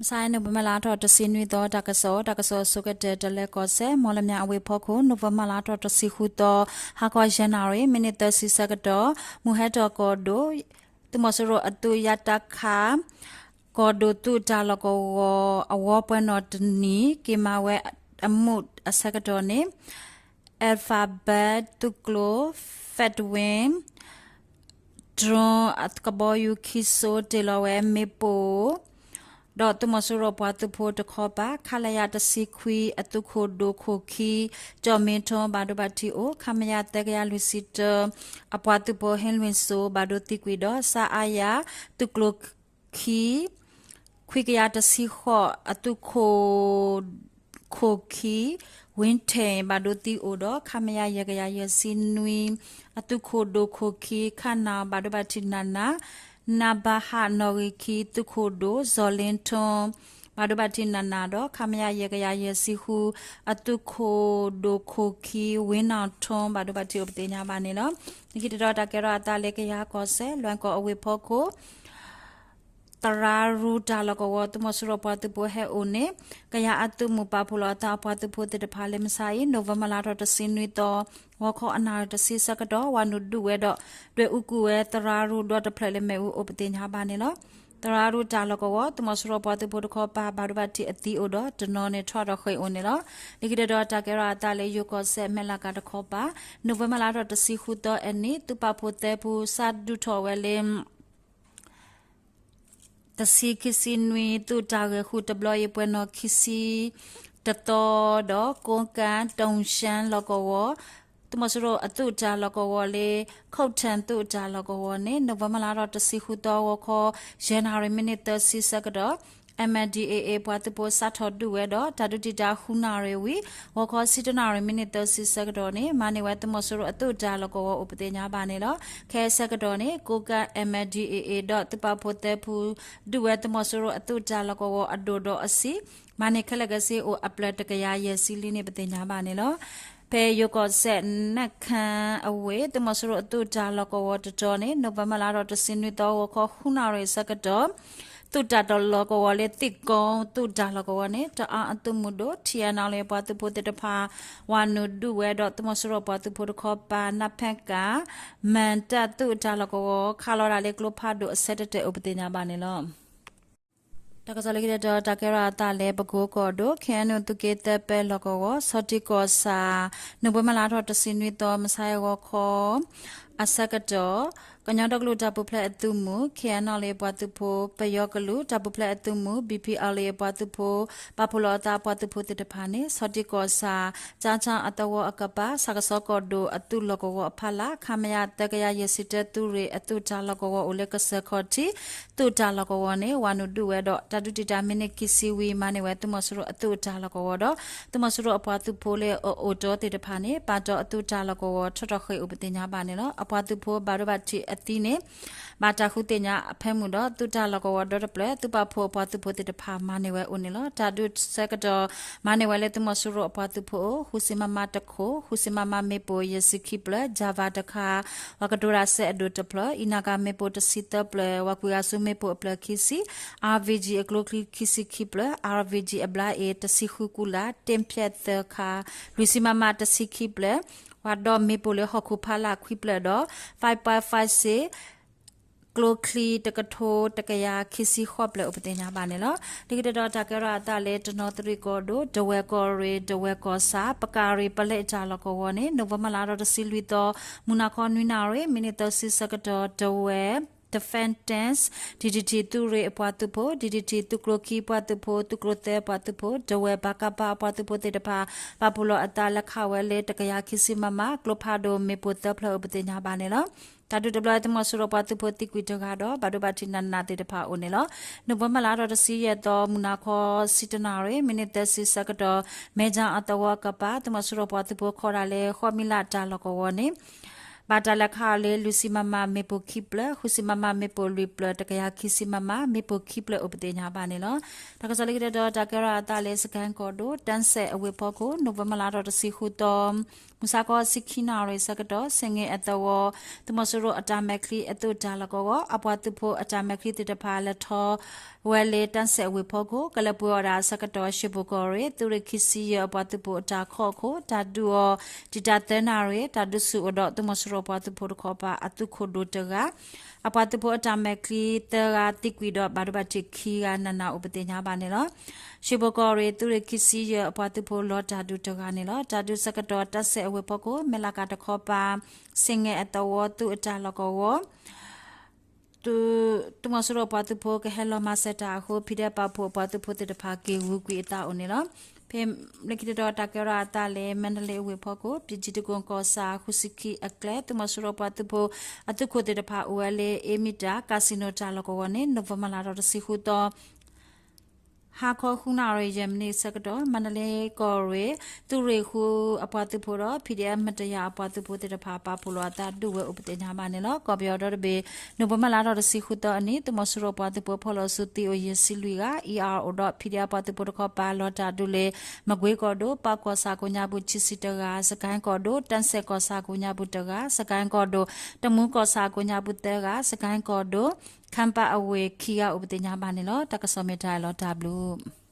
မဆါအံၤ နိၣ်ဝ့ဘၢၣ်လါထီၣ်တဆံနွံသီ တၢ်ကစီၣ်, တၢ်ကစီၣ်အဆိကတၢၢ် တလဲၤကီၢ်စဲၣ် မီၣ်လမၠဲၣ်အဝ့ၢ်ဖီခိၣ် နိၣ်ဝ့ဘၢၣ်လါထီၣ်တဆံဃုသီ ဟါခီယဲၢ်နၣ်ရံၣ် မံးနံးသၢဆံဆၢကတီၢ် မုၢ်ဟဲထီၣ်ကီၢ်ဒိၣ် သုးမီၤစိရိၤအသုး ယတခ ကီၢ်ဒိၣ်သုးတၢ်လီၢ်ကဝီၤ အဝီပှဲၤနီၣ်တနံၣ် က့ၤမၤဝဲအမူးအဆၢကတီၢ်န့ၣ် Alpha Bat သုးကျိၤ Fedwin drone ကဘီယူၤခံစိၤ တ့ၢ်လီၤဝဲမ့ၣ်ပိၢ် ဒီးသုးမီၤစိရိၤပှၤသုးဖိတခီပၤ ခလရ တဆံခွံ အသုးခိၣ်ဒိၣ်ခိၣ်ခံ ကၠီၣ်မ့ထီ ဘၣ်ဒိဘၣ်ထံးအိၣ် ခမရ သၢကယၤလွံၢ်ဆံတၢ အပှၤသုးဖိ ဟ့လွံၢ်စိၤ ဘၣ်ဒိသံကွံာ်ဒီး စအရ သုးကျိၤခံ ခွံကယၤတဆံဃိး အသုးခိၣ် ခိၣ်ခံ ဝ့ထ့ၣ် ဘၣ်ဒိသံအိၣ်ဒီး ခမရ ယဲၢ်ကယၤယဲၢ်ဆံနွံ အသုးခိၣ်ဒိၣ်ခိၣ်ခံ ခနၣ် ဘၣ်ဒိဘၣ်ထံးနးနး, နဘဟ နီၣ်ဂံၢ်ခံ သုးခိၣ်ဒိၣ် စီၤလ့ထီ ဘၣ်ဒိဘၣ်ထံးနးနးဒီး ခမရ ယဲၢ်ကယၤယဲၢ်ဆံဃု အသုးခိၣ်ဒိၣ်ခိၣ်ခံ ဝ့နီၣ်ထီ ဘၣ်ဒိဘၣ်ထံးအိၣ်ပသ့ၣ်ညါဘၣ်န့ၣ်လီၤ. လၢခံတတီၤတၢ်ကဲထီၣ်အသးလၢကယၤကီၢ်စဲၣ် လွဲၢ်ကီၢ်အဝ့ၢ်ဖီခိၣ် သရၣ်ရူၢ်တၢ်လီၢ်ကဝီၤ သုးမီၤစိရိၤပှၤသုးဖိဟဲအိၣ်န့ၣ် ကယၤအသုးမုၢ်ပာ်ဖှိၣ်လီၤအသးအပှၤသုးဖိသ့ၣ်တဖၣ်လၢမဆါအံၤ နိၣ်ဝ့ဘၢၣ်လါထီၣ်တဆံနွံသီ ဂီၤခီအနၣ်ရံၣ်တဆံဆၢကတီၢ် ဝၤနုာ်ဒုးဝဲဒီး ဒွဲၣ်အူကွံာ်ဝဲသရၣ်ရူၢ်ဒီတဖျၢၣ်လၢမ့ၣ်အူအိၣ်ပသ့ၣ်ညါဘၣ်န့ၣ်လီၤ. သရၣ်ရူၢ်တၢ်လီၢ်ကဝီၤ သုးမီၤစိရိၤပှၤသုးဖိတခီပၤ ဘၣ်ဒိဘၣ်ထံးအသံအိၣ်ဒီး တနီၤန့ၣ်ထီၣ်ဒီးဃ့ၢ်အိၣ်န့ၣ်လီၤ. လၢခံတတီၤတၢ်ကဲထီၣ်အသးလၢယိၤကီၢ်စဲၣ် မဲၢ်လးကၤတခီပၤ နိၣ်ဝ့ဘၢၣ်လါထီၣ်တဆံဃုသီအနံၤ သုးပာ်ဖှိၣ်သၢဖု စးဒုးထီၣ်ဝဲလၢ တဆံခံဆံနွံ သုးတၢ်ဂဲၤဃုာ်တဘျီအံၤ ပှဲၤနီၣ်ခံဆံတသီဒီး ကိးကၣ် တိၣ်ရှၣ်လီၢ်ကဝီၤ သုးမီၤစိရိၤအသုးတၢ်လီၢ်ကဝီၤလၢ ခိၣ်ထၢၣ်သုးတၢ်လီၢ်ကဝီၤန့ၣ် နိၣ်ဝ့ဘၢၣ်လါထီၣ်တဆံဃုသီ ဂီၤခီ ယဲၢ်နၣ်ရံၣ် မံးနံးသၢဆံဆၢကတီၢ် MNDAA ပှၤသုးဖိစးထီၣ်ဒုးဝဲဒီး တၢ်ဒုးတံာ်တာ်ဃုနၣ်ရံၣ်ဝံၤ ဂီၤခီဆံတၢနၣ်ရံၣ် မံးနံးသၢဆံဆၢကတီၢ်န့ၣ် မၤန့ၢ်ဝဲသုးမီၤစိရိၤအသုးတၢ်လီၢ်ကဝီၤအိၣ်ပသ့ၣ်ညါဘၣ်န့ၣ်လီၤ. ခဲအံၤဆၢကတီၢ်န့ၣ် ကိးကၣ် MNDAA ဒီးသုးပာ်ဖှိၣ်သၢဖု ဒုးဝဲသုးမီၤစိရိၤအသုးတၢ်လီၢ်ကဝီၤအဒိၣ်ဒီးအဆံး မၤန့ၢ်ခဲလၢာ်ကဆ့အိၣ်အဖျၢၣ်တကယၤယဲၢ်ဆံလံန့ၣ် ပသ့ၣ်ညါဘၣ်န့ၣ်လီၤ. ဖဲယိၤကီၢ်စဲၣ် နၢ်ခၢၣ်အဝ့ၢ် သုးမီၤစိရိၤအသုးတၢ်လီၢ်ကဝီၤတတီၤန့ၣ် နိၣ်ဝ့ဘၢၣ်လါထီၣ်တဆံနွံသီ ဂီၤခီဃုနၣ်ရံၣ်ဆၢကတီၢ် သုးတၢ်တလီၢ်ကဝီၤလၢသ့ၣ်ကိသုးတၢ်လီၢ်ကဝီၤန့ၣ် တအါအသုးမုၢ်ဒိၣ် ထံအနီၣ်လၢပှၤသုးဖိသ့ၣ်တဖၣ် ဝၤနုာ်ဒုးဝဲဒီးသုးမီၤစိရိၤပှၤသုးဖိတခီပၤ နၢ်ဖဲကၣ် မၢၣ်တၢ်သုးတၢ်လီၢ်ကဝီၤ ခးလီၤဒၣ်လၢကျိဖးဒိၣ်အဆၢတဲာ်တဲာ်အိၣ်ပသ့ၣ်ညါဘၣ်န့ၣ်လီၤ. တၢ်ကစီၣ်လၢခံတတီၤ တၢ်ကဲထီၣ်အသးလၢပကိကီၢ်ဒိၣ် KNU သုးက့သၢပၢလီၢ်ကဝီၤ ဆီၣ်တံၢ်ကီၢ်ဆၣ် နိၣ်ဝ့ဘၢၣ်လါထီၣ်တဆံနွံသီ မဆါအံၤဂီၤခီ အဆၢကတီၢ် ကညီဒီကလုာ်တၢ်ပူၤဖျဲးအသုးမုၢ် ခ့ၣ်အဲၣ်နီၣ်လ့ၣ်ပှၤသုးဖိ ပယီၤကလုာ်တၢ်ပူၤဖျဲးအသုးမုၢ် ဘံၣ်ဖံးအီလ့ၣ်ပှၤသုးဖိ ပာ်ဖှိၣ်လီၤအသးအပှၤသုးဖိသ့ၣ်တဖၣ်န့ၣ် ဆီၣ်တံၢ်ကီၢ်ဆၣ် ကၠါဆၣ်အသဝီအကပၤ ဆၣ်ကဆီကီၢ်ဒိၣ်အသုးလီၢ်ကဝီၤအဖီလာ် ခမရ သၢကယၤယဲၢ်ဆံတၢသုးရ့ၣ်အသုးတၢ်လီၢ်ကဝီၤအိၣ်လၢကစၢၢ်ခီၣ်ထံး သုးတၢ်လီၢ်ကဝီၤန့ၣ် ဝၤနုာ်ဒုးဝဲဒီး တၢ်ဒုးတံာ်တာ်မံးနံးခံဆံဝံၤ မၤန့ၢ်ဝဲသုးမီၤစိရိၤအသုးတၢ်လီၢ်ကဝီၤဒီး သုးမီၤစိရိၤအပှၤသုးဖိလၢအအိၣ်တီသ့ၣ်တဖၣ်န့ၣ် ပာ်တီၤအသုးတၢ်လီၢ်ကဝီၤထီၣ်ထီၣ်ဃ့ၢ်အိၣ်ပသ့ၣ်ညါဘၣ်န့ၣ်လီၤ. အပှၤသုးဖိဘၣ်ဒိဘၣ်ထံးအသံန့ၣ် ဘၣ်တၢ်ဃုသ့ၣ်ညါအဖၢမုၢ်ဒီး သုးတၢ်လီၢ်ကဝီၤဒီတဖျၢၣ် သုးပာ်ဖှိၣ်အပှၤသုးဖိသ့ၣ်တဖၣ်မၤန့ၢ်ဝဲအိၣ်န့ၣ်လီၤ. တၢ်ဒုးဆၢကတီၢ် မၤန့ၢ်ဝဲလၢသုးမီၤစိရိၤအပှၤသုးဖိအိၣ် ဃုဆံမမတခိၣ် ဃုဆံမမမ့ၣ်ပိၢ်ယဲၢ်ဆံခံဖျၢၣ် Javelin တခါ ပှၤကတိၤတၢ်စဲအဒိၣ်တဖျၢၣ် အံးနၣ်ကၣ်မ့ၣ်ပိၢ်တဆံသၢဖျၢၣ် ဝၤကွံာ်ဂၤဆူမ့ၣ်ပိၢ်အဖျၢၣ်ခံဆံ RPG အကျိချံခံဆံခံဖျၢၣ် RPG အဘျါအ့ၣ် တဆံဃုကူလၢ် တ့ၣ်ဖျဲၣ်သၢခါ လွံၢ်ဆံမမတဆံခံဖျၢၣ် ပှၤဒီးမ့ၣ်ပိၢ်လၢဟီၣ်ခိၣ်ဖီလာ်ခွံဖျၢၣ်ဒီး five five six ကျိချံတကထိတကယၤခံဆံဃိးဖျၢၣ်အိၣ်ပသ့ၣ်ညါဘၣ်န့ၣ်လီၤ. လၢခံတတီၤတၢ်ကဲထီၣ်အသးလၢတနီသရံၣ်ကီၢ်ဒိၣ် ဒဝဲၢ်ကီၢ်ရ့ၣ် ဒဝဲၢ်ကီၢ်ဆၣ် ပကၣ်ရံၣ်ပလဲတၢ်လီၢ်ကဝီၤန့ၣ် နိၣ်ဝ့ဘၢၣ်လါထီၣ်တဆံလွံၢ်သီ မုၢ်နၤခီနွံနၣ်ရံၣ် မံးနံးသၢဆံဆၢကတီၢ် ဒဝဲၢ် Defenders DDT သုးရ့ၣ်အပှၤသုးဖိ DDT သုးကျိခံပှၤသုးဖိ သုးကျိသၢပှၤသုးဖိ ဒဝဲၢ်ပကဖအပှၤသုးဖိသ့ၣ်တဖၣ် ပာ်ဖှိၣ်လီၤအသးလဲၤခးဝဲလၢတကယၤခံဆံမမ ကျိဖးဒိၣ်မ့ၣ်ပိၢ်သၢဖျၢၣ်အိၣ်ပသ့ၣ်ညါဘၣ်န့ၣ်လီၤ. တၢ်ဒုးတဘျီသုးမီၤစိရိၤပှၤသုးဖိသံကွံာ်တဂၤဒီး ဘၣ်ဒိဘၣ်ထံးနးနးသ့ၣ်တဖၣ်အိၣ်န့ၣ်လီၤ. နိၣ်ဝ့ဘၢၣ်လါထီၣ်တဆံယဲၢ်သီ မုၢ်နၤခီဆံတၢနၣ်ရံၣ် မံးနံးသၢဆံဆၢကတီၢ် မဲၣ်ကၠၣ်အသဝီအကပၤ သုးမီၤစိရိၤပှၤသုးဖိခီဒၣ်လၢဃီမံလးတၢ်လီၢ်ကဝီၤန့ၣ် ဘၣ်တၢ်လဲၤခးအီၤလၢလွံၢ်ဆံမမ မ့ၣ်ပိၢ်ခံဖျၢၣ် ဃုဆံမမ မ့ၣ်ပိၢ်လွံၢ်ဖျၢၣ် တကယၤခံဆံမမ မ့ၣ်ပိၢ်ခံဖျၢၣ်အိၣ်ပသ့ၣ်ညါဘၣ်န့ၣ်လီၤ. တၢ်ကစီၣ်လၢခံတတီၤတၢ်ကဲထီၣ်အသးလၢစကဲၣ်ကီၢ်ဒိၣ် တၢ်စဲၣ်အဝ့ၢ်ဖီခိၣ် နိၣ်ဝ့ဘၢၣ်လါထီၣ်တဆံဃုသီ မုၢ်ဆါခီဆံခံနၣ်ရံၣ်ဆၢကတီၢ် ဆ့ၣ်င့ၣ်အသဝီ သုးမီၤစိရိၤအတၢ်မဲာ်ချံအသုးတၢ်လီၢ်ကဝီၤ အပှၤသုးဖိအတၢ်မဲာ်ချံသ့ၣ်တဖၣ်လဲၤထီၣ် အိၣ်ဝဲလၢတၢ်စဲးအဝ့ၢ်ဖီခိၣ် ကလဲၤပှ့ၤအီၣ်ဒၣ်အဆၢကတီၢ် ရှ့ၣ်ပိၢ်ကီၢ်ရ့ၣ် သုးရ့ၣ်ခံဆံယဲၢ်အပှၤသုးဖိအတၢ်ခီၣ်ခိၣ် တၢ်ဒုးအီၤ တံာ်တာ်သၢနၣ်ရံၣ် တၢ်ဒုးဆူၣ်အိၣ်ဒီးသုးမီၤစိရိၤပှၤသုးဖိတခီပၤအသုးခိၣ်ဒိၣ်တဂၤ အပှၤသုးဖိအတၢ်မဲာ်ချံသၢဂၤသံကွံာ်ဒီး ဘၣ်ဒိဘၣ်ထံးခံဂၤနးနးအိၣ်ပသ့ၣ်ညါဘၣ်န့ၣ်လီၤ. ရှ့ၣ်ပိၢ်ကီၢ်ရ့ၣ် သုးရ့ၣ်ခံဆံယဲၢ်အပှၤသုးဖိလီၤတၢ်ဒုးတဂၤန့ၣ်လီၤ. တၢ်ဒုးဆၢကတီၢ် တၢ်စဲးအဝ့ၢ်ဖီခိၣ် မဲၢ်လးကၤတခီပၤ ဆ့ၣ်ငဲၣ်အသဝီသုးအတၢ်လီၢ်ကဝီၤ သုးမီၤစိရိၤပှၤသုးဖိ ကဟဲလီၤမၤစၢၤတၢ်အဃိ ဖံးဒဲးပာ်ဖှိၣ်အပှၤသုးဖိသ့ၣ်တဖၣ် က့ၤဂုာ်ကွံာ်အသးအိၣ်န့ၣ်လီၤ. ဖဲလၢခံတတီၤ တၢ်ကဲထီၣ်အသးလၢ မါဒလ့အဝ့ၢ်ဖီခိၣ် ပယီၤတံၤတကိၣ်ကီၢ်ဆၣ်ဃုဆံခံအကျဲ သုးမီၤစိရိၤပှၤသုးဖိ အသုးခိၣ်သ့ၣ်တဖၣ် အိၣ်ဝဲလၢ အ့မံတၢ် casino တၢ်လီၢ်ကဝီၤန့ၣ် နိၣ်ဝ့ဘၢၣ်လါထီၣ်တဆံဃုသီ ဟါခီဃုနၣ်ရံၣ်ယဲၢ်မံးနံးအဆၢကတီၢ် မါဒလ့ကီၢ်ရ့ၣ် သုးရ့ၣ်ဃုအပှၤသုးဖိဒီး ဖံးဒဲးမတယၤအပှၤသုးဖိသ့ၣ်တဖၣ် ပာ်ဖှိၣ်လိာ်အသးဒုးဝဲအိၣ်ပသ့ၣ်ညါဘၣ်န့ၣ်လီၤ. ကီၢ်ပယီၤဒီတဘ့ၣ် နိၣ်ဝ့ဘၢၣ်လါထီၣ်တဆံဃုသီအနံၤ သုးမီၤစိရိၤပှၤသုးဖိ ဖီၣ်လီၤဆူသံအိၣ်ယဲၢ်ဆံလွံၢ်ဂၤ ERO ဒီး ဖံးဒဲးအပှၤသုးဖိတခီပၤ လီၤတၢ်ဒုးလၢ မကွ့ကီၢ်ဒိၣ် ပာ်ကီၢ်ဆၣ်ကိးညါပူၤခံဆံတဂၤ စကဲကီၢ်ဒိၣ် တၢ်စဲးကီၢ်ဆၣ်ကိးညါပူၤတဂၤ စကဲကီၢ်ဒိၣ် တမူကီၢ်ဆၣ်ကိးညါပူၤသၢဂၤ စကဲကီၢ်ဒိၣ် ခၢၣ်ပၣ်အဝ့ၢ်ခံဂၤအိၣ်ပသ့ၣ်ညါဘၣ်န့ၣ်လီၤ. တၢ်ကစီၣ်မ့ၢ်တၢ်အံၤလီၤ. တၢ်ဘျုး